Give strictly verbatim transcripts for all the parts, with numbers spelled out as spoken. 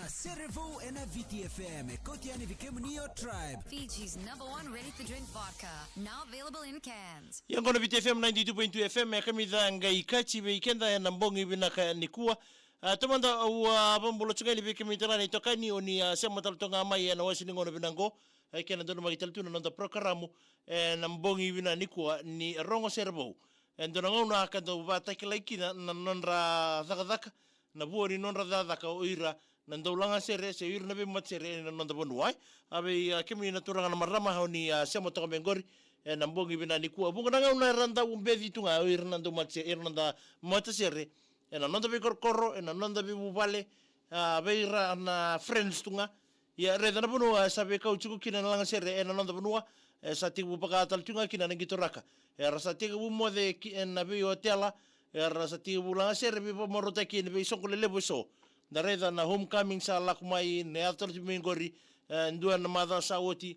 A Serevou ena V T F M, e kauti yani vei kemuni o Tribe. Fiji's number one ready-to-drink vodka, now available in cans. Ia qo na V T F M ninety-two point two F M, e kamica qai kaci vei keda ena bogi vinaka nikua. A, taumada au a vakabula tu ga yani vei kemuni tale ga na itokani o ni a sema tale toka ga mai ena wase ni gauna vinaka qo. E kena donumaki tale tu na noda porokaramu ena bogi vinaka nikua ni Rogo Serevou. E dua na gauna ka dau vakatakilai kina na nodra cakacaka, na vua ni nodra cakacaka o ira na dau lagasere se o ira na veimatasere ena noda vanua. A vei a kemuni na turaga na marama o ni a sema toka mai qori ena bogi vinaka nikua. Vuqa na gauna era dau beci tu ga o ira na dau matasere, ira na noda matasere ena noda veikorokoro, ena noda veivuvale, a vei ira na friends tu ga. Ia raica na vanua e sa veikau tiko kina na lagasere ena noda vanua, e sa tekivu vaka tale tu ga kina na qito raka. Era sa tekivu moce ki ena veiotela, era sa tekivu lagasere veivakamarautaki ena veisoqo lelevu eso. Da raica na homecoming sa lako mai, na yaco tale tu mai qori, e dua na macawa sa oti.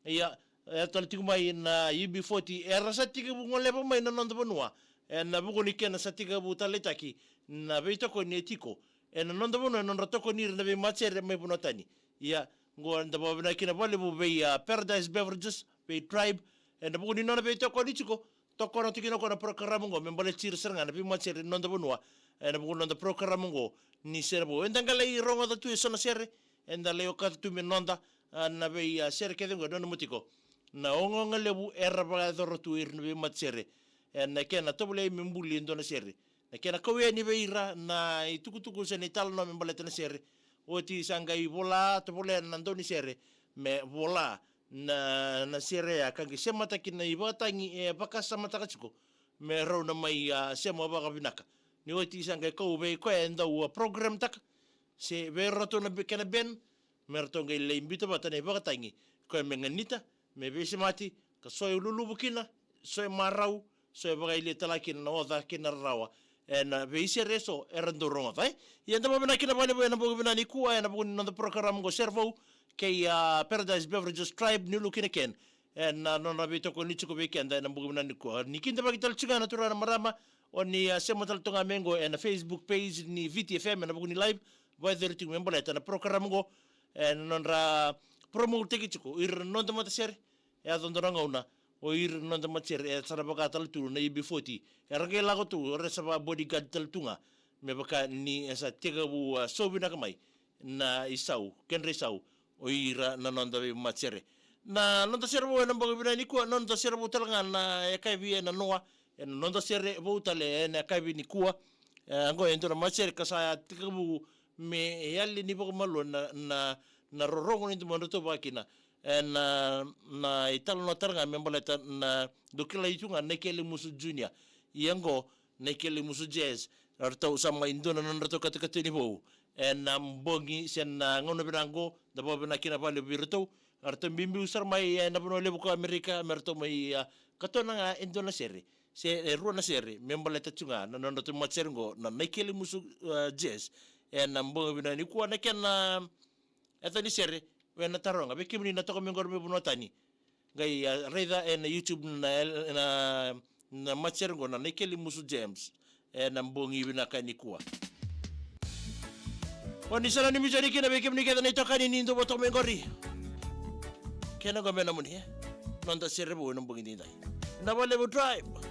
Ia, e tale tiko mai na U B forty, era sa tekivu goleva mai na noda vanua. Ena vuku ni kena sa tekivu taleitaki na veitokoni e tiko ena noda vanua, e nodra tokoni ira na veimatasere mai vanua tani. Ia, qo eda vakavinavinaka kina vakalevu vei a Paradise Beverages, vei Tribe, ena vuku ni nona veitokoni tiko, tokona tiko kina o koya na porokaramu qo me baleti ira sara ga na veimatasere ni noda vanua. Ena vuku ni noda porokaramu qo ni Serevou, eda qai lai rogoca tu eso na sere, eda lai okata tu me noda, a, na vei a sere kece qo e nanuma tiko na ogaoga levu era vakayacora tu ira na veimatasere. Ena kena tovolei me buli e dua na sere, na kena kau yani vei ira na itukutuku se na italanoa me baleta na sere. Oti sa qai vola, tovolea na daunisere me vola na, na sere ya ka qai semataki na ivakatagi e vakasamataka tiko me rau na mai a sema vakavinaka. Ni oti sa qai kau vei koya e dau a programtaka se vei ratou na be-, kena ben, me ratou qai lai biuta vata na ivakatagi koya me ganita, me veisemati, ka so e luluvu kina, so e marau, so e vakayalia tale kina na oca kei na rarawa ena veisere eso era dau rogoca. Ia eda vakavinavinaka kina vakalevu ena bogi vinaka nikua ena vuku ni noda porokaramu qo Serevou kei a Paradise Beverages Tribe, New Look in a Can. Ena nodra veitokoni tiko vei keda ena bogi vinaka nikua. Ni kidavaki tale tiko ga na turaga na marama o ni a sema tale toka ga mai qo ena Facebook page ni V T F M ena vuku ni live, vakayacori tiko me baleta na porokaramu qo. Ena nodra promotetaki tiko ira na noda matasere, e yaco dua na gauna o ira na noda matasere e sa na vaka tale tu na U B forty, era qai lako tu, era sa vaka bodyguard tale tu ga, me vaka ni e sa tekivu a sau vinaka mai na isau, kedra isau o ira na noda veimatasere. Na noda Serevou ena bogi vinaka nikua, na noda Serevou tale ga na yakavi ena noa, ena noda Serevou tale ena yakavi nikua. E, qo e dua na matasere ka sa tekivu me yali ni vakamalua na, na, na rorogo ni domodratou vakakina. E, na, na italanoa tale ga me baleta na dau kilai tu ga Naikele Musu Junior. Ia qo Naikele Musu Jazz, eratou sa mai dua na nodratou katakata ni vou ena bogi se na gauna vinaka qo, da vakavinavinaka kina vakalevu vei iratou. Eratou biubiu sara mai ena vanua levu ko Amerika me ratou mai a katona ga e dua na sere se e rua na sere me baleta tu ga na nodratou matasere qo na Naikele Musu, a, Jazz. Ena bogi vinaka nikua na kena yaca ni sere, o ena taroga vei kemuni na toka mai qori mai vanua tani. Qai a raica ena YouTube na, na, na matasere qo na Naikele Musu Jazz ena bogi vinaka nikua. O ni sa nanumi tiko yani kina vei kemuni kece na itokani ni dou vo toka mai qori. Kena qo me nomuni, e? Noda Serevou ena bogi daidai. Na vakalevu Tribe.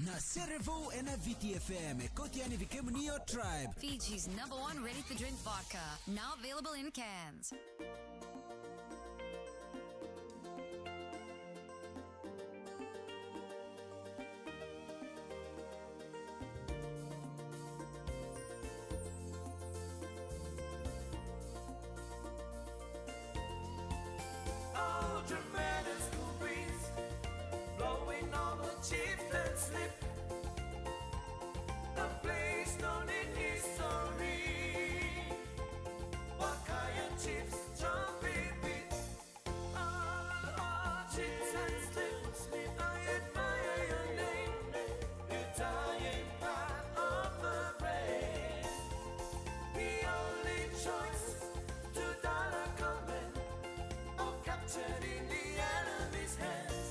Na Serevou ena V T F M, e kauti yani vei kemuni o Tribe. Fiji's number one ready-to-drink vodka, now available in cans. All dramatic cool breeze blowing all the chieftains sleep. A place known in history. Wakaya chiefs trumpet beats. All, all chiefs and chiefs, I admire your name. Your dying path of the brave. The only choice to Dalakamben or captured in the enemy's hands.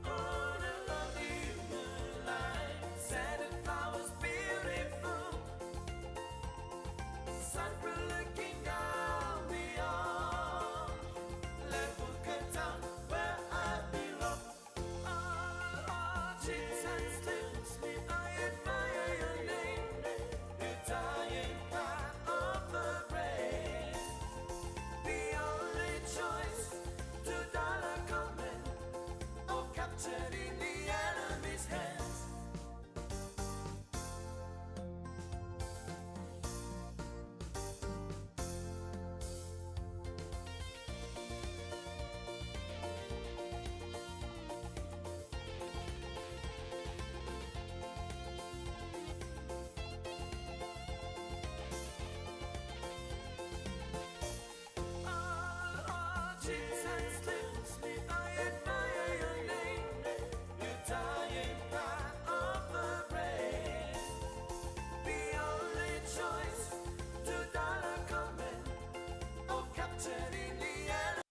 On a lovely moonlight, scented flowers beautiful, sunflower looking down beyond. Levuka town where I belong. All, all chiefs and chiefs, I admire your name. Your dying path of the brave. The only choice to Dalakamben or captured in the enemy's hands. All, all chiefs and chiefs, I admire your name. Your dying path of the brave. The only choice to Dalakamben or captured in the enemy.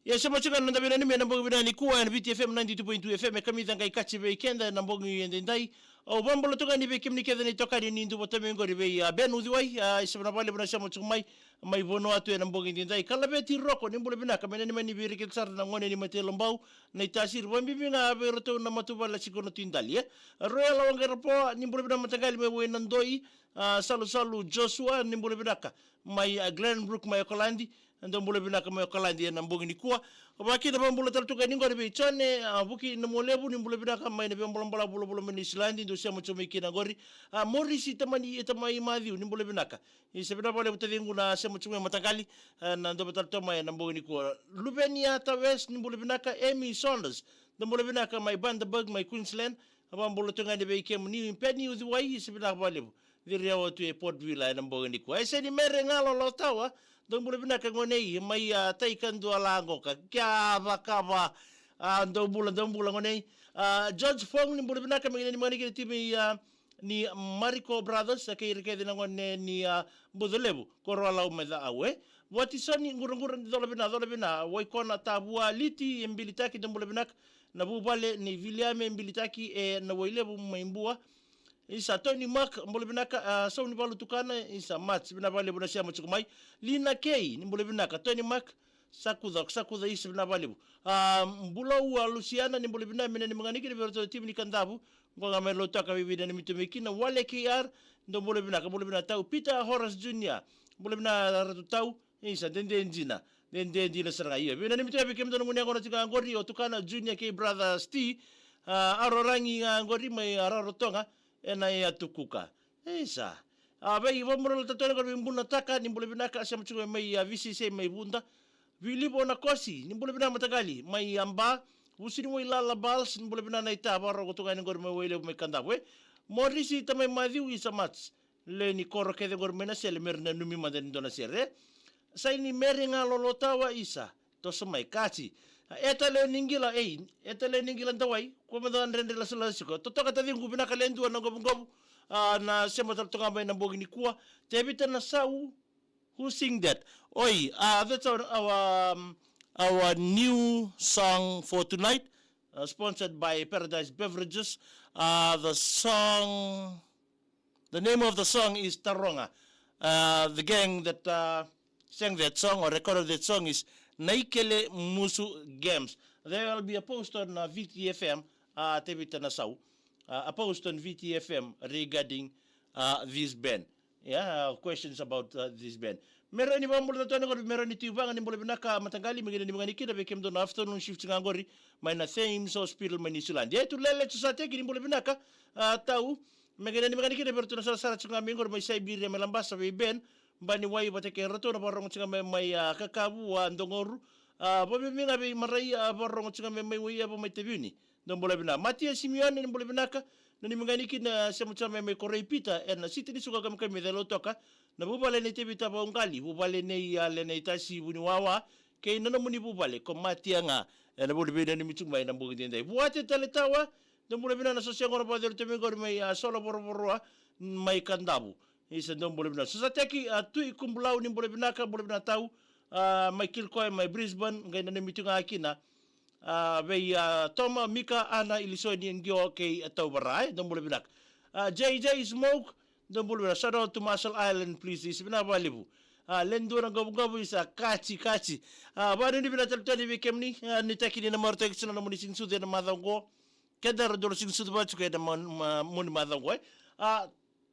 Ia, sema tiko na noda veinanumi ena bogi vinaka nikua ena V T F M ninety-two point two F M, e kamica qai kaci vei keda ena bogi edaidai. Au vakabula tu ga yani vei kemuni kece na itokani ni Duvatomei qori vei, a, Ben Uciwai, a, isa vinaka vakalevu na sema tiko mai, mai Vanuatu ena bogi edaidai. Kalaveti Roko, ni bula vinaka, mai nanumi yani vei ira kece sara na gone ni Matailobau, na iTasiri, vakabibi ga vei iratou na matavuvale na Sikona Tui Dali, e. Royal Waqairapoa, ni bula vinaka mataqali mai Wainadoi, a, Salusalu Joshua, ni bula vinaka mai, a, Glenbrook mai Okaladi, dou bula vinaka mai Okaladi ena bogi nikua. Vakakina vakabula tale tu ga yani qori vei Jone, a, Vuki Namualevu, ni bula vinaka mai na veibolabolavu vulavula mai Niusiladi, dou sema tiko mai kina qori. A, Morisi Tamani, e, Tamai Maciu, ni bula vinaka. Isa vinaka vakalevu taciqu na sema tiko mai mataqali, e, na dou vata tale tu mai ena bogi nikua. Luvenia Tawes, ni bula vinaka, Amy Saunders, dou bula vinaka mai Bundaberg mai Queensland. Vakabula tu ga yani vei kemuni Peni Uciwai, isa vinaka vakalevu. Ciri au tu e Port Vila ena bogi nikua. E sega ni Mere Galo Lotawa, dou bula vinaka gone i, mai, a, Taikadua Laqoka. Kea vakava, a, dou bula, dou bula gone i. A, George Fong, ni bula vinaka, mai na ni mani kina timi, a, ni Mariko Brothers, a, kei ira kece na gone ni, a, Bucolevu, Koroalau mai Caau, e. Watisoni Quraqura, ni cola vina, cola vina, Waikona Tavua, Liti e Bilitaki, dou bula vinaka, na vuvale ni Viliame e Bilitaki, e, na Wailevu mai Bua. Isa Tony Mark, bula vinaka, a, Saunivalu Tukana, isa Mats, vinaka vakalevu na sema tiko mai. Lina Kei, ni bula vinaka, Tony Mark, Sakuca, Sakuca, isa vinaka vakalevu. A, Bulaua Lusiana, ni bula vinaka, mai na ni magani kina vei iratou na timi ni Kadavu. Qo ga mai Lautoka, vei vei na ni mitu mai kina, Wale K R, dou bula vinaka, bula vinaka tau. Peter Horace Junior, bula vinaka Ratu Tau. Isa, dede dina, dede dina sara ga. Ia, vei na ni mitu vei kemudou na gunu yaqona tiko ga qori, o Tukana Junior kei Brother Sti, a, Aroragi ga qori mai, a, Rarotoga, ena Yatu Kuka. Isa. A, vei, vakabula tale tu ga yani qori vei Bunataka, ni bula vinaka, sema tiko mai, a, V C C mai Vuda. Vilivo Nakosi, ni bula vinaka mataqali, mai Aba. Vusiniwai Lala Bals, ni bula vinaka na ita, vakarorogo tu ga yani qori mai Wailevu mai Kadavu, e. Morisi Tamai Maciu, isa Mats. Lewe ni koro kece qori mai Nasele, me ra nanumi mada ni dua na sere. Saini Mere Galo Lotawa, isa. Toso mai, kaci. A, Eta Lewe ni Qila, ei, Eta Lewe ni Qila Dawai, ko mada dredre lasalasa tiko. Totoka taciqu, vinaka le dua na qovuqovu. A, na sema tale tu ga mai na bogi nikua. Tevita Nasau, who sing that? Oi, uh, that's our, our, um, our new song for tonight, uh, sponsored by Paradise Beverages. Uh, the song, the name of the song is Taroga. Uh, the gang that, uh, sang that song or recorded that song is Naikele Musu Games. There will be a post on uh, V T F M, uh, Tevita Nasau, uh, a post on V T F M regarding uh, this ban. Yeah, uh, questions about uh, this ban. Mera ni vambola tatu ni qori, mera ni tu vaga ni bola vinaka mataqali, me qai ni vagani kina vei kemudou na afternoon shift ga qori, mai na Thames Hospital mai New Zealand. E tu lele tu sa teki ni bola vinaka, uh, tau, me qai ni vagani kina vei ratou na sarasara tu ga mai qori mai Siberia mai Labasa vei Ben, Bani Wai vata kei ratou na varogo tu ga mai, mai uh, Kakavu, uh, Dogoru, uh, vabibi ga vei Marai, uh, varogo tu ga mai, mai Wai, uh, mai Taviuni. Dou bula vinaka. Matia Simeone, ni bula vinaka. Na ni migani kina sema tu mai Korei Pita, ena siti ni suka kamikami e Lautoka. Na vuvale nei Tevita Vauqali, vuvale nei Alena Itasi Vuniwawa, kei na nomuni vuvale ko Matia ga. Ena vuli vei na ni mitu mai na bogi didai. Vuate tale tawa, dou bula vinaka na sosia gona vacelu temi gori mai a Sola Vorovoroa, mai Kadavu. Isa dou bula vinaka. Sosateki a Tui Kubulau ni bula vinaka, bula vinaka tau, a, mai Kilcoy, mai Brisbane, qai na ni mitu ga kina. A, vei a Toma, Mika, Ana, Ilisoni, Qio, kei a Tauvara, e, dou bula vinaka. A, J J Smoke, dou bula vinaka. Shout out to Marshall Island, please. Isa vinaka valevu. A, le dua na gavugavu isa kati, kati. A, vanuni vinaka tale tale vei kemuni, a, ni taki ni na marutaki sina na moni singsucu ena macawa qo. Keda ra dolo singsucu vatuka ena mon-, ma-, moni macawa qo, e. A,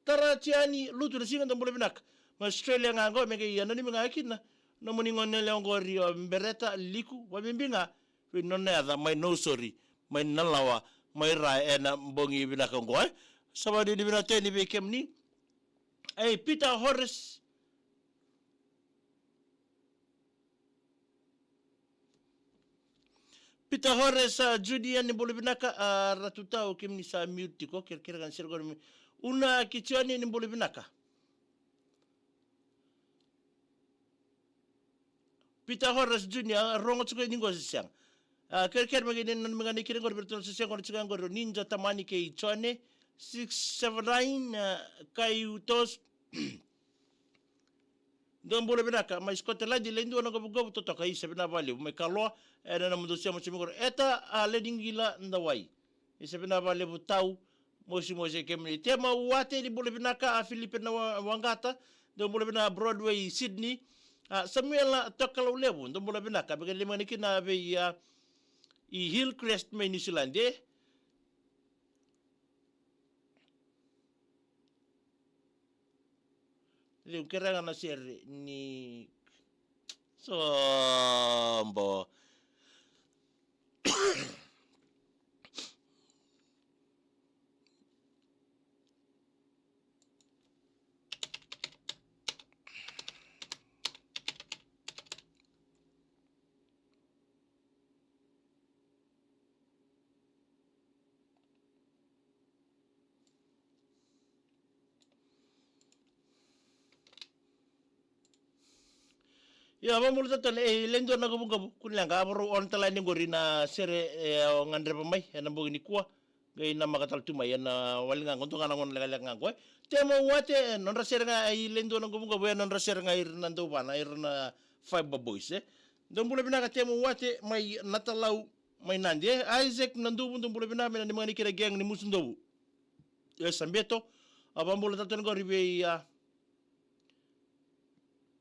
Tara Tiani, lutu na siga dou bula vinaka. Mai Australia ga qo, me qai a nanumi ga kina. Nomuni gone lewa qori o Bereta, Liku, vabibi ga. Vei nona yaca, mai Nausori, mai Nalawa, mai Ra ena bogi vinaka qo, e. Sa vanuni vinaka teni vei kemuni. Ei, Peter Horace. Peter Horace, a, Junior ni bula vinaka, a, Ratu Tau, kemuni sa mute tiko, kerekere ga ni sere qori mai. Una Kitioni ni bula vinaka. Peter Horace Junior, a, rogo tiko ni qo se sega. A, kerekere me qai ni nanumi ga ni kina qori, vei ratou na se sega qori tiko qori, Ninja Tamani kei Jone, six seven nine, a, Kai Utos, Dou bula vinaka, mai Scotland, le dua na gavugavu totoka, isa vinaka valevu, mai Kaloa, ena nomudou sema timi qori. Eta, a, Leniqila Dawai. Isa vinaka valevu tau, mosimosi kemuni. Tema Uate ni bula vinaka, a Filipe na wa-, Waqata, dou bula vinaka Broadway, Sydney. A, Samuela Tokalaulevu, dou bula vinaka, beka ni lima ni kina vei, a, i Hillcrest mai New Zealand, e. Liu kerega na sere ni sobo. Ia, vabula tale, e, le dua na gavugavu, kua ni leqa, a varau on tale ni qori na sere, e, au gadreva mai, ena bogi nikua, qai namaka tale tu mai, ena wali ga qo, dua ga na gauna lekaleka ga qo, e. Tema Uate, e, nodra sere ga, e, le dua na gavugavu, e, nodra sere ga ira na dauvana, ira na Fiber Boys, e. Dou bula vinaka Tema Uate, mai Natalau, mai Nadi, e. Isaac Naduvu, dou bula vinaka, mai na ni magani kira gang ni Musudovu. E sa beto, a vabula tale tu qori vei, a,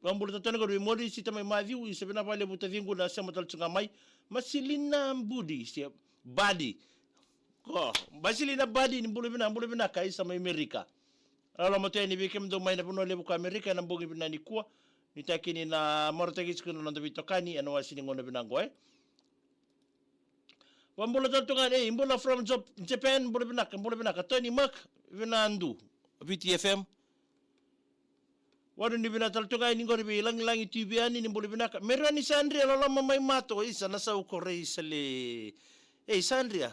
vabula tale tu qori vei Morisi tamai Mathiu, isa vinaka valevu taciqu na sema tale tu ga mai. Masilina Budi, se Badi. Ko, Masilina Badi ni bula vinaka, bula vinaka, isa mai Amerika. Loloma tu yani vei kemudou mai na vanua levu ko Amerika, ena bogi vinaka nikua. Ni taki ni na marautaki tiko na noda veitokani, ena wasi ni gauna vinaka qo, e. Vabula tale tu ga, e, bula from Jap-, Japan, bula vinaka, bula vinaka. Tony Mark, vinaka du, V T F M. Vabula vinaka tale tu ga, ni qori vei Lagilagi T V yani, ni bula vinaka. Merani Sandria, loloma mai Mato, isa na sau ko rei sa le. Ei, Sandria.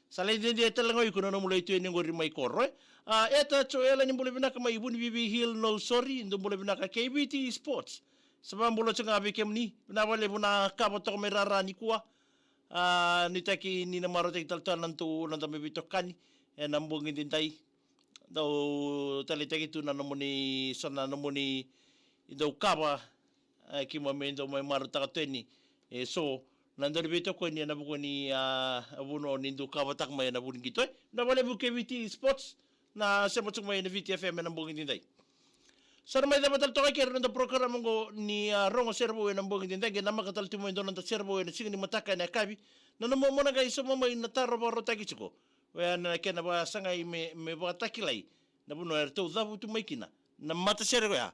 Sa lai dede tale ga o iko na nomu lai tu yani qori mai koro, e. A, Eta Joela ni bula vinaka mai Vunivivi Hill, Nausori, dou bula vinaka K V T Sports. Sa vabula tu ga vei kemuni, vinaka valevu na kava toka mai rara nikua. A, ni taki ni na marautaki tale tu na tu na dame veitokani, ena bogi didai. Dau taleitaki tu na nomuni, so na nomuni, dau kava, e, keimami dau mai marautaka tu yani. E, so, na dau ni veitokoni ena vuku ni, a, vanua ni dau kavataka mai ena vuku ni qito, e. Vinaka valevu K V T Sports, na sema tu mai ena V T F M ena bogi didai. Sa na mai cava tale toka kei ira na noda porokaramu oqo ni a, rogo sere vou ena bogi ni daqe, na maka tale tu mai dua na noda sere vou ena siga ni mataka ena yakavi. Na nomu mona qai sauma mai na taro vakarautaki tiko. Oya na kena vakasagai me, me vakatakilai na vanua eratou cavutu mai kina na matasere oya.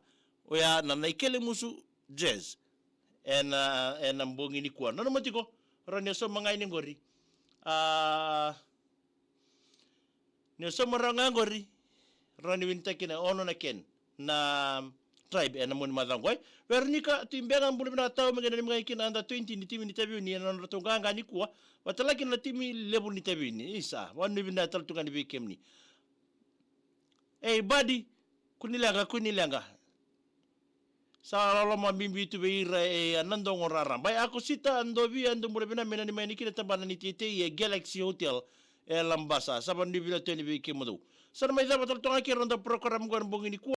Oya na Naikelemusu Jazz. Ena, ena bogi nikua. Nanuma tiko, rawa ni o sauma ga yani qori. A, ni o sauma rawa ga qori, rawa ni winitaki na ono na kena na Tribe ena mua ni macawa qo. Veronica Tibega, bula vinaka tau, me qai nanumi ga kina under twenty ni timi ni Taveuni ena nodratou qaqa nikua. Vata kei na timi levu ni Taveuni. Isa, vakanuinui vinaka tale tu ga yani vei kemuni. Ei, buddy, kua ni leqa, kua ni leqa. Sa loloma bibi tu vei ira e a na dogo raraba. Bai Akosita, a dovi, a dou bula vinaka, me nanumi yani kina tabana ni teitei e Galaxy Hotel e Labasa. Sa vakanuinui vinaka tu yani vei kemudou. Sa na mai cava tale toka kei ira na noda porokaramu qo ena bogi nikua.